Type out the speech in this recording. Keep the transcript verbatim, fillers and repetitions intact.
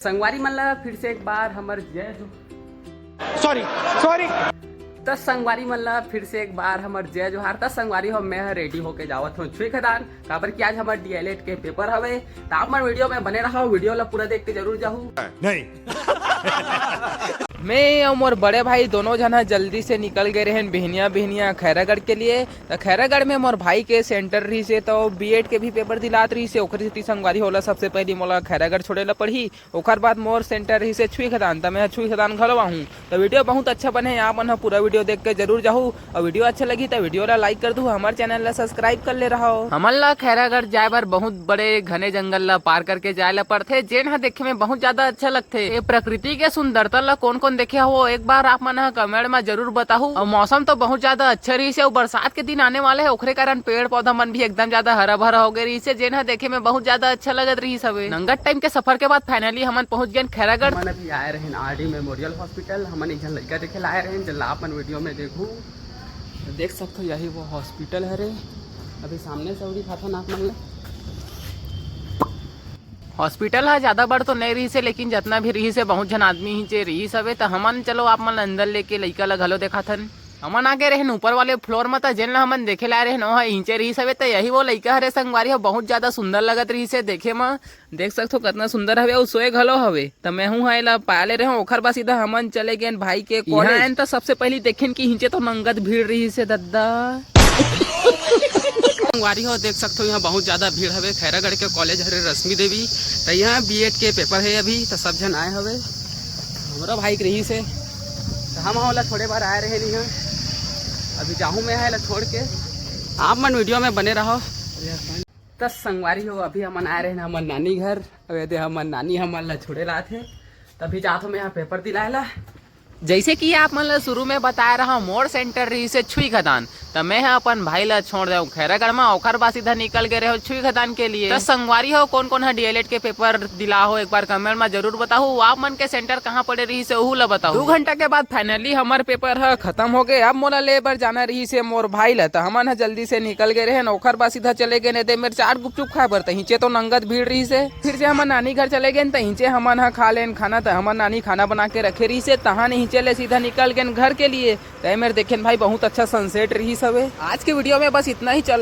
संगवारी मन ला फिर से एक बार हमर जय जो सॉरी सॉरी। त संगवारी मन ला फिर से एक बार हमर जय जोहार। त संगवारी हो, मैं ह रेडी होके जावत हूँ छुई खदान, काबर कि आज हमर डीएलएड के पेपर हवे। त आप मन वीडियो में बने रहो, वीडियो ला पूरा देख के जरूर जाहू। नहीं। मैं अउ मोर बड़े भाई दोनों झन ह जल्दी से निकल गए रहन बिहनिया बिहनिया खैरागढ़ के लिए। त खैरागढ़ में मोर भाई के सेंटर रहिसे, त बीएड के भी पेपर दिलात रहिसे, ओखरे सेती संगवारी हो ला सबसे पहली मोला खैरागढ़ छोड़े ला पड़ही। ओखर बाद मोर सेंटर रहिसे छुई खदान, त मैं ह छुई खदान घलो आहूँ। त वीडियो बहुत अच्छा बने हे, आप मन ह पूरा वीडियो देख के जरूर जाहू। अउ वीडियो अच्छा लगी त वीडियो ला लाइक कर दू, हमर चैनल ला सब्सक्राइब कर ले रहो। हमन ला खैरागढ़ जाए बर बहुत बड़े घने जंगल ला पार करके जाए ला पड़थे, जेन ह देखे में बहुत ज्यादा अच्छा लगथे। ये प्रकृति के सुंदरता ला कोन कोन देखे हो, एक बार आप मन ह कमेंट में जरूर बताहू। अउ मौसम तो बहुत ज्यादा अच्छा रहिसे, अउ बरसात के दिन आने वाला है, ओखरे कारण पेड़ पौधा मन भी एकदम ज्यादा हरा भरा हो गए रहिसे, जेन ह देखे में बहुत ज्यादा अच्छा लगत रहिस हवे। नंगत टाइम के सफर के बाद फाइनली हमन पहुंच गए खैरागढ़। हमन अभी आए रहेन आरडी मेमोरियल हॉस्पिटल, हमन एक झन लड़का देखे ला आए रहेन, जेला आप मन वीडियो में देखू। तो देख सकते हो, यही वो हॉस्पिटल हरे। अभी सामने से उड़ी खाथन आप मन ला। हॉस्पिटल ह ज्यादा बड़ तो नहीं रहिसे, लेकिन जितना भी रहिसे बहुत झन आदमी ही जे रहिस हवे। त हमन चलो आप मन ला अंदर लेके लइका ला घलो देखाथन। हमन आगे रहेन ऊपर वाले फ्लोर म, त जेन ला हमन देखे ला रहेन ओह इहिंचे रहिस हवे। त यही वो लइका हरे संगवारी हो, बहुत ज्यादा सुंदर लगत रहिसे देखे म। देख सकथो कतना सुंदर हवे अउ सोए घलो हवे। त मैं हूँ हा एला पाले रहेंव, ओखर बाद सीधा हमन चले गेन भाई के कॉलेज। आएन त सबसे पहली देखेन कि हिंचे तो नंगत भीड़ रहिसे दद्दा। संगवारी हो, देख सकथो यहाँ बहुत ज्यादा भीड़ हवे। खैरागढ़ के कॉलेज हरे रश्मि देवी, त यहाँ बीएड के पेपर है अभी, त सब झन आए हवे। हमरो भाई के रहिसे, त हम ओला छोड़े बर आए रहेन यहाँ। अभी जाहूँ मैं एला छोड़ के, आप मन वीडियो में बने रहो। त संगवारी हो, अभी हमन आए रहेन हमर नानी घर। अब एदे हमर नानी हमन ला छोड़े ला आथे, तभी जात हो मैं यहाँ पेपर दिलाए ला। जैसे कि आप मन ला शुरू में बताए रहा, मोर सेंटर रहिसे छुई खदान, त मैं ह अपन भाई ला छोड़ देव खैरागढ़ म, ओखर बाद सीधा निकल गए रहो छुई खदान के लिए। त संगवारी हो, कोन कोन ह डीएलएड के पेपर दिला हो, एक बार कमेंट म जरूर बताहू। आप मन के सेंटर कहाँ पड़े रहिसे, ओहू ला बताहू। दू घंटा के बाद फाइनली हमर पेपर ह खत्म हो गए। अब मोला ले बर जाना रहिसे मोर भाई ला, त हमन ह जल्दी से निकल गए रहेन। ओखर बाद सीधा चले गए एदे मेर चाट गुपचुप खाए बर, त हिंचे तो नंगत भीड़ रहिसे। फिर से हमन नानी घर चले गेन, त हिंचे हमन ह खा लेन खाना, त हमर नानी खाना बना के रखे रहिसे, तहां हिंचे ले सीधा निकल गेन घर के लिए। त ए मेर देखेन भाई, बहुत अच्छा सनसेट रहिस हवे। आज के वीडियो में बस इतना ही। चल